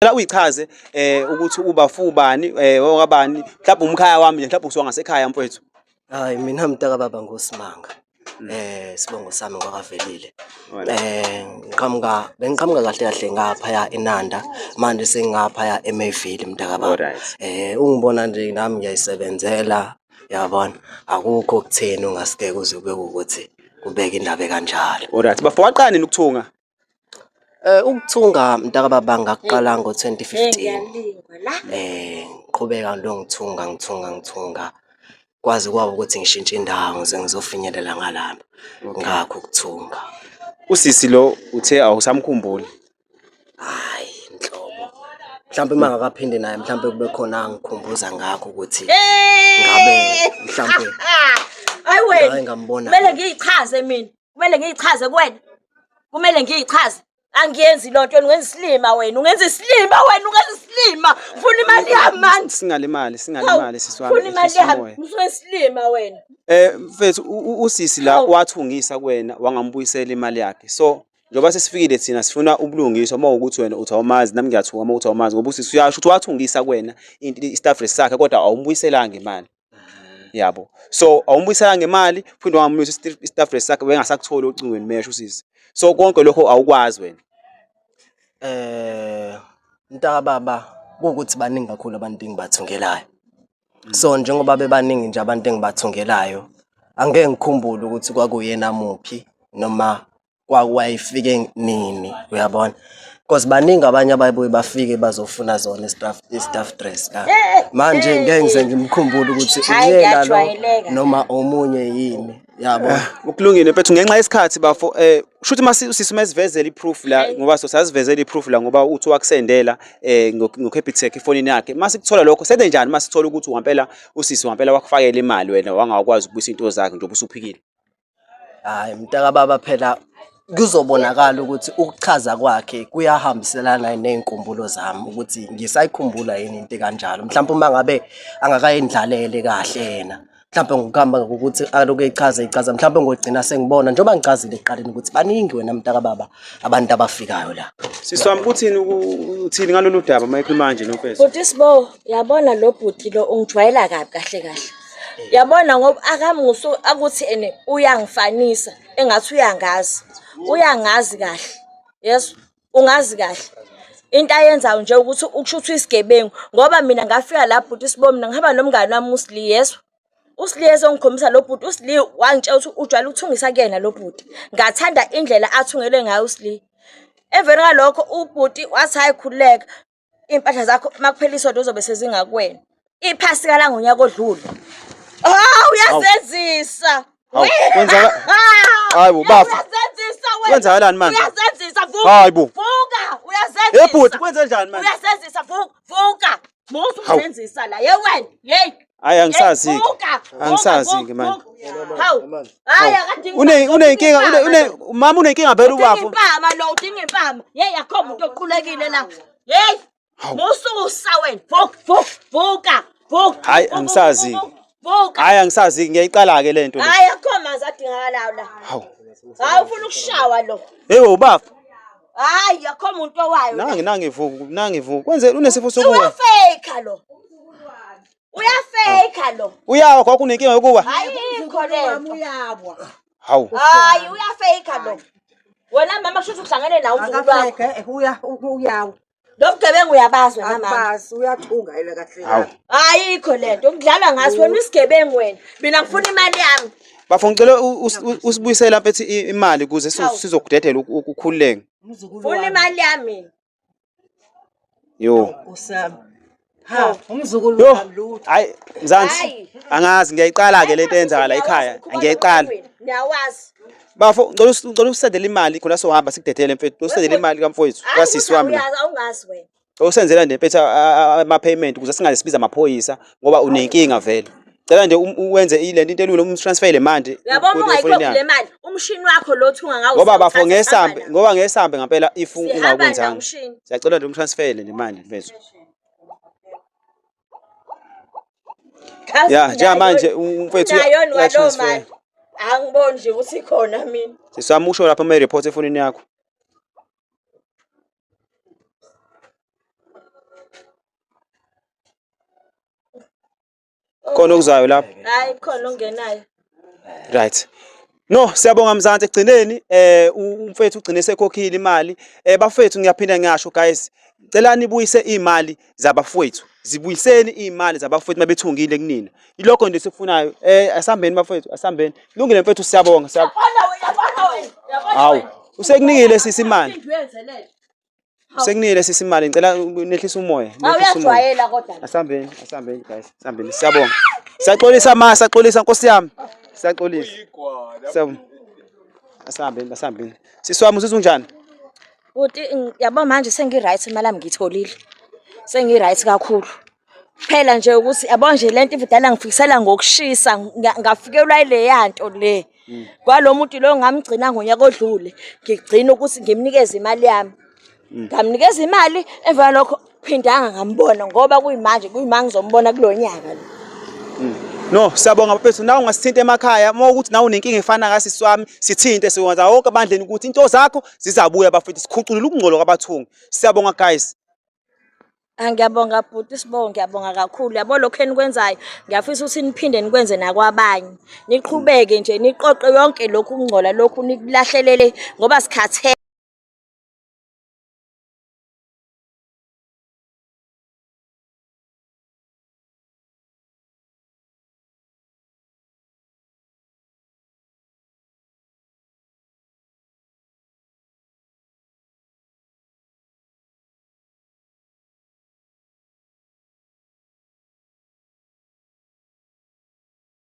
Cela uyichaze ukuthi ubafu ubani wakabani mhlawumbe umkhaya wami nje mhlawumbe usuka ngasekhaya mfowethu. Hayi mina mntaka baba nguSimanga. Sibongo sami ngwakavelile. Ngiqhamuka bengiqhamuka kahle kahle ngapha ya eNanda manje sengapha ya eMayville mntaka baba. Ungibona nje nami ngiyayisebenzela yabona akukho okutheni ungasike kuze kube ukuthi kubeke indaba ekanjalo. Alright bafo waqala nini ukuthunga? Ukuthunga mntakababa ngakuqala ngo-2015. Ngiqhubeka ngilo ngithunga ngithunga ngithunga kwaze kwaba ukuthi ngishintshe indawo ngize ngizofinyelela ngalapha ngakho ukuthunga. Usisi lo uthe awusamkhumbuli. Hhayi nhlobo. Mhlampe uma ngakaphinde naye mhlampe kube khona angikhumbuza ngakho ukuthi ngabe mhlampe Hayi wena. ngake ngambona. Kumele ngiyichaze mina. Kumele ngiyichaze kuwena. Kumele ngiyichaze. Angiyenzi lonto wena ungenza isilima wena. Ungenza isilima wena ungenza isilima. Funa imali yami mani. Singalimali, singalimali sisi wami. Funa imali ehlisa yami. umoya. Usuke isilima wena. Mfethu usisi la Hawu. wathungisa kuwena wangambuyisela imali yakhe. So njengoba sesifikile thina sifuna ubulungiswa uma ukuthi wena uthi awumazi nami ngiyathuka uma uthi awumazi ngoba usisi uyasho ukuthi wathungisa kuwena i-staff rate sakhe kodwa awumbuyiselanga imali. Yabo. So awumbuyisela ngemali phinde wangamuyisa i-staff rate sakhe wengasakutholi ocingweni mesho usisi. So konke lokho awukwazi wena. Mntakababa kuwukuthi baningi kakhulu abantu engibathungelayo. So njengoba bebaningi nje abantu engibathungelayo angeke ngikhumbule ukuthi kwakuyena muphi noma kwawayifike nini uyabona because baningi abanye ababuye bafike bazofuna zona i-staff dress la manje ngeke ngize ngimkhumbule ukuthi Hhayi, uyena lo kuyajwayeleka. noma omunye yini yabo. Ukulungile mfethu ngenxa yesikhathi bafo shuthi mase usisi mesivezela i-proof la ngoba so sazivezela i-proof la ngoba uthi wakusendela ngo-Capitec efonini yakhe masikuthola lokho senze njani masithola ukuthi wampela usisi wampela wakufakela imali wena wangakwazi ukubuyisa into zakhe njengoba usuphikile? Hayi mntaka baba phela kuzobonakala ukuthi ukuchaza kwakhe kuyahambiselana ney'nkumbulo zami ukuthi ngisayikhumbula yini into ekanjalo. Mhlawumpe uma ngabe angakayindlalele kahle yena mhlawumpe ngokuhamba ngokuthi alokhu echaza echaza mhlawumpe ngogcina sengibona njengoba ngichazile ekuqaleni ukuthi baningi wena mntaka baba abantu abafikayo la. Sisi wami uthini uthini ngalolu daba uma ekhuluma kanje nomfethu? Bhuti Sbo, yabona lo bhuti lo ungijwayela kabi kahle kahle. Yabona ngoba akamusu akuthi ene uyangifanisa engathi uyangazi. Uyangazi kahle. Yes, ungazi kahle. Into ayenzayo nje ukuthi ukusho ukuthi uyisigebengu ngoba mina ngafika la bhuti Sbo mina ngihamba nomngani wami uSli yes. uSli esongikhombisa lo bhuti uSli wangitshela ukuthi ujwayele ukuthungisa kuyena lo bhuti. Ngathanda indlela athungelwe ngayo uSli. Emveni kwalokho ubhuti wathi hayi khululeka iy'mpahla zakho makuphela isonto uzobe sezingakuwena. Iphasika langonyaka odlule. Hawu uyazenzisa. Hawu, kwenzaka Hayi bo bafo. Uyazenzisa wena. Kwenzakalani manje? Uyazenzisa vuka. Hayi bo. Vuka, uyazenzisa. Hey bhuti kwenze njani manje? Uyazenzisa vuka, vuka. Musu Hawu. uzenzisa la. Ye wena, hey. Hayi angisazi. Hey, vuka, vuka, Angisazi vuka, ke manje. vuka. Hawu. Hayi akadingi. Unenkinga une une mama unenkinga vele Udinga ubafo. impama lo, udinga impama. Hey akho umuntu oqulekile la. Hey. Hawu. Mususa wena. Vuka, vuka, vuka. Vuka. Hayi, Vuka, angisazi. vuka, Vuka. Hayi angisazi ngiyayiqala ke lento le. Hayi akho manzi adingakalayo la. Hawu. Hayi ufuna ukushawa lo. Hey ubafo. Hayi akho muntu owayo. la. Nangi nangi vuka nangi vuka. Kwenze unesifo sokuwa. Uyafake lo. Uyafake lo. Uyawa kwakho unenkinga yokuwa. Ayikho lento. Uyabwa. Hawu. Hayi uyafake lo. Wena mama kusho ukuthi uhlangene nawo umzukulu wakho. Akafeke uyawa. Lo bugebengu uyabazi wena mama. Akubazi uyathunga yena kahle. Hawu. Ayikho lento. Ngidlala ngathi wena uyisigebengu wena. Mina ngifuna imali yami. Bafo ngicela usibuyisele mfethu imali ukuze Hawu. sizokudedela ukukhululeka. Umzukulu Funa wami. imali yami. Yo. Usami. Ha, umzukulu Yo. wami lutho. Hayi Mzansi. Hayi. Angazi ngiyayiqala ke lento eyenzakala ekhaya. Ngiyayiqala. Ngiyawazi. Bafo ngicela ngicela usendele imali khona sohamba sikudedele mfethu. Usendele imali kamfowethu kasisi wami la. Uyazi awungazi wena. Usenzela nje mfethu ama payment ukuze singaze sibize amaphoyisa ngoba unenkinga vele. Cela nje uwenze ile nto into elula umtransferele manje. Uyabona kude ungayikhokhi efonini le yakhe. mali, umshini wakho lo othunga ngawo Ngoba bafo usiyawuthatha ngesambe sihamba nawo. ngoba ngesambe ngempela if Sihamba nawo ungakwenzanga. umshini. Siyacela nje umtransferele nje manje mfethu. Kazi Ya njengamanje unayo- umfethu unayo walowo uyatransfer. mali. Angiboni nje ukuthi ikhona mina. Sisi wami usho lapha ama report efonini yakho. Khona okuzayo lapho. Hayi khona ongenayo. Right. No, siyabonga Mzansi ekugcineni eh umfethu ugcine sekhokhile imali. Eh bafethu ngiyaphinda ngisho guys, cela nibuyise imali zabafowethu. Zibuyiseni imali zabafowethu mabethungile kunina. Ilokho nje sikufunayo. Eh asambeni bafowethu, asambeni. Lungile mfethu siyabonga. Yabona wena, yabona wena. Yabona Hawu, wena. usekunikile sisi imali. Phinde uyenze lento. Usekunikile sisi imali. Ngicela nehlise umoya. Hawu Nehlise umoya. uyajwayela kodwa. Asambeni, asambeni guys, asambeni. Siyabonga. Siyaxolisa ma, siyaxolisa Nkosi yami. Siyaxolisa. Siyabonga. Asambeni, asambeni. Sisi wami usizwa unjani? Bhuti yabo manje sengi-right imali yami ngiyitholile. Sengi-right kakhulu. Phela nje ukuthi yabo nje lento ividala ngifikisela ngokushisa ngafikelwa yileya nto le. Kwalo muntu lo ngamgcina ngonyaka odlule ngigcina ukuthi ngimnikeze imali yami. Ngamnikeza imali emva kwalokho phindanga ngambona ngoba kuyimanje kuyima ngizombona kulo nyaka lo. No, siyabonga bafethu. Nawe ungasithinta emakhaya uma ukuthi nawe unenkinga efana kasisi wami, sithinte siwenza wonke ebandleni ukuthi into zakho zizabuya bafethu, sikhuculule ukungcola kwabathungi. Siyabonga guys. Ah, ngiyabonga bhuti Sibonge, ngiyabonga kakhulu. Yabo lokhu enikwenzayo, ngiyafisa ukuthi niphinde nikwenze nakwabanye. Niqhubeke nje niqoqe yonke lokhu kungcola lokhu nikulahlelele ngoba sikhathele.